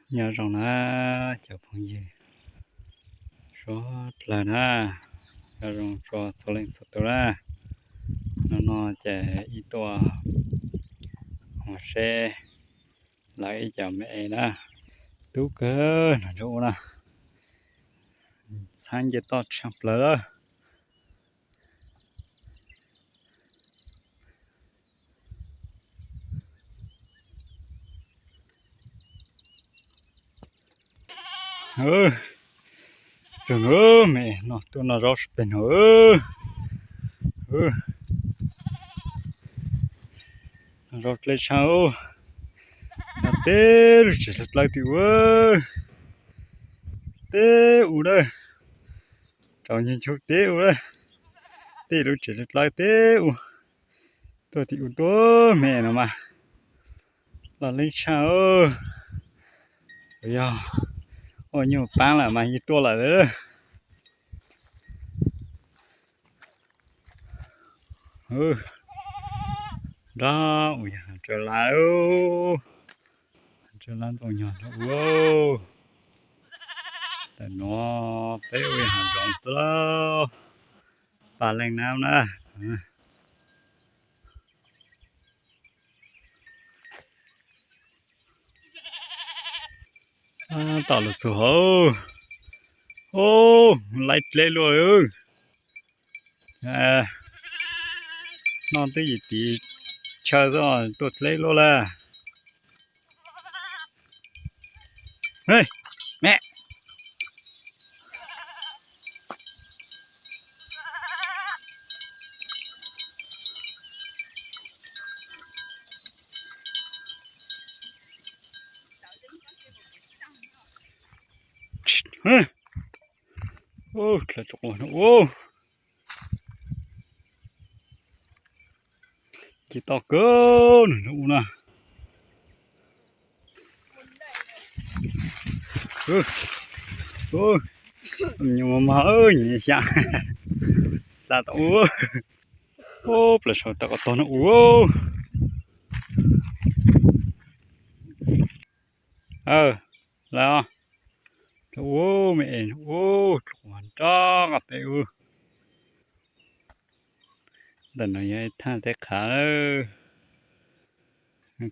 Nyob zoo na cov phooj ywg suav dlawg na, nyob zoo txhua leej txhua tus na. Hnub no ces ib tuaj mus seb lawv ib co me es na, tub kawg nrog ub na, txhab nce toj tshaj plaws lawm. Txog no me no tuaj noj zaub pem no, noj zaub dleb tshaj, noj teb lub tsev dlawb dlawb tim ub, teb ub na, tsaus nchuj nchuj teb ub na, tej lub tsev dlawb dlawb teb ub, tuaj tim ub tuaj me no mas loj leeb tshaj. Yog ua nyuj paab lawm mas yeej tuaj lawm. Nrog ua yog hav tsawb lab, hav tsawb lab ntxooj nyog nrog ua. Tam nuav peb ua yog hav zoov xwb lauj, paj leej nab na. Tab tom lug txug hauv, ub, laib dleb luaj. Noj twb yim tiv chaw xwb tuaj dleb luaj lawm. Ub, dlawb rau ub, ci toj kawg nrog ub na. Nyuam mos mos, nyuam xya, xya tau ub. Ub, plaws saum tawm qhov tog no ub. Lawm os, rau ub me es ub, rau nrab qab teb ub. Ntawm no yog ib thaj teb qhav,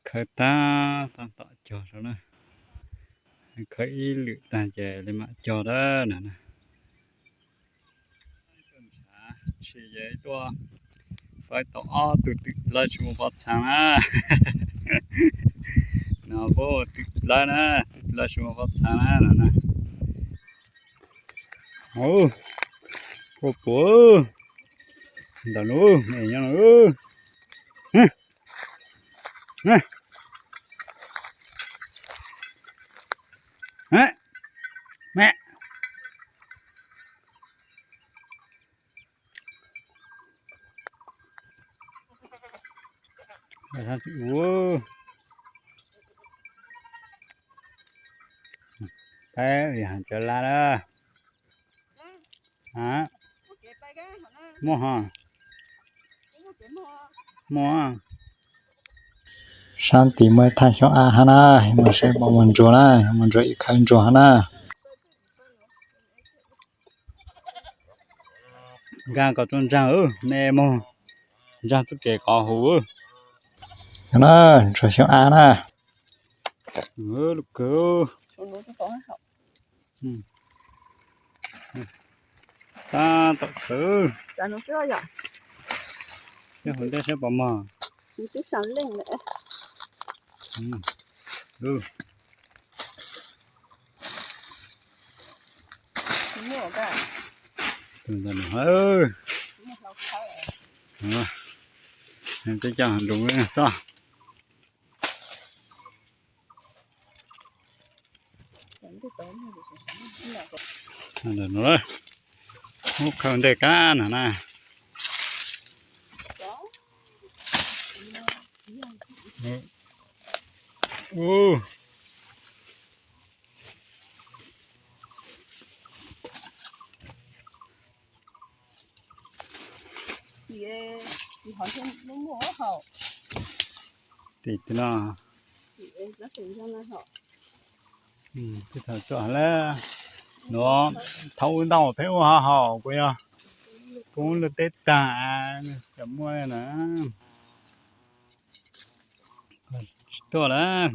khawb tag tag tom cog rau na, khawb ib lwm tag ces li mam cog dab no na. Tshis yog tuaj fawb tau ob tug twm dlawb tsis muaj pob txha na. No puab ua twm dlawb na, twm dlawb tsis muaj pob txha na no na. Ub, puab puav ntawm lub me nyob no. Peb yog hav tsawb lab na. Muaj ho, muaj. Sab tid muaj ib thaj xyoob ab hab na, muaj seb puas muaj ntsuag na, muaj ntsuag ib khawb ntsuag hab na. Nkaag kom tsuas ntsaag, me moog ntsaag txuj kev qhov huv. Ntsuag xyoob ab na. Tab tom khawv. Peb hu ntej saib puas mog. Tus ntawm no, peb coj lug xwb. Ntawm no, muab khawb ntej kab no na. Ub. Tim no. Thaum tso lawm, nuav thaum ub ntau peb ua ho haus kuv yog poob luag teb tag, cov muaj na, tsis tuaj lawm.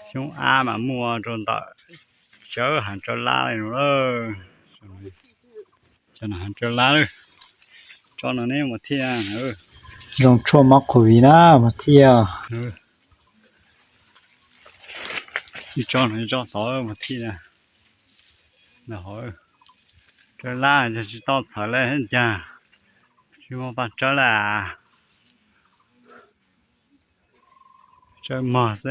Xyoob ab mas muaj rau ntawm tsawb hav tsawb lab li no lawm. Cov no hav tsawb lab lawm. Tso no neb mus thiaj. Zoo tshuaj mob covid na mus thiaj. Tso no tso tod mus thiaj. Tsawb lab yog tsis tau txhawv li cas, tsis muaj paj tsawb lawm. Tsawb mog xwb.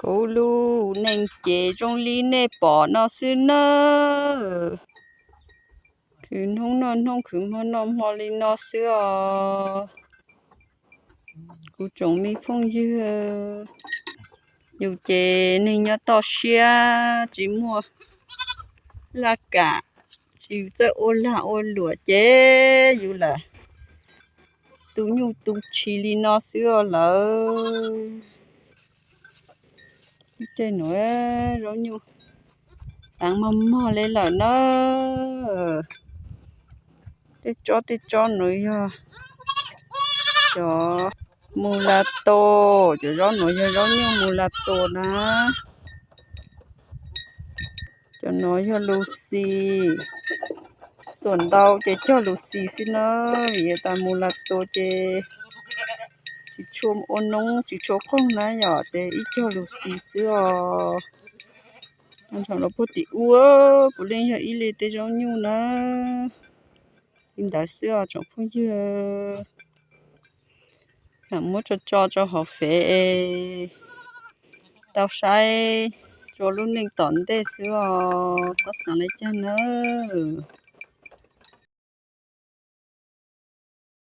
Kuv lub neej ces zoo li nej pom no xwb nawb. Khwv hnub noj hnub, khwv hmo noj hmo li no xwb os. Kuv tsoom me phooj ywg, yus ces neeg nyob toj siab tsis muaj laj kam, tsis txawj ua lag ua luam ces yus lam tu nyuj tu tshis li no xwb os lawm. Tej nuav zaub nyuj taav mog mog li lawm na. Tej tsob tej tsob nuav yog cov mus la tos, cov zaub nuav yog zaub nyuj mus la tos na. Cov nuav yog lus xis, xuam ntau ces cog lus xis xwb na, vim tas mus la tos ces tsis tshua ua noob tsis tshua qoog na yom, ces ib cog lus xis xwb os. Ntsham los puag tim ub, puav leej yog ib li tej zaub nyuj na. Li ntawd xwb os tsoom phooj ywg. Lam muab tso tso rau hauv fev es tau saib rua lub neej tom ntej xwb os, txhob xaav li cas nawb.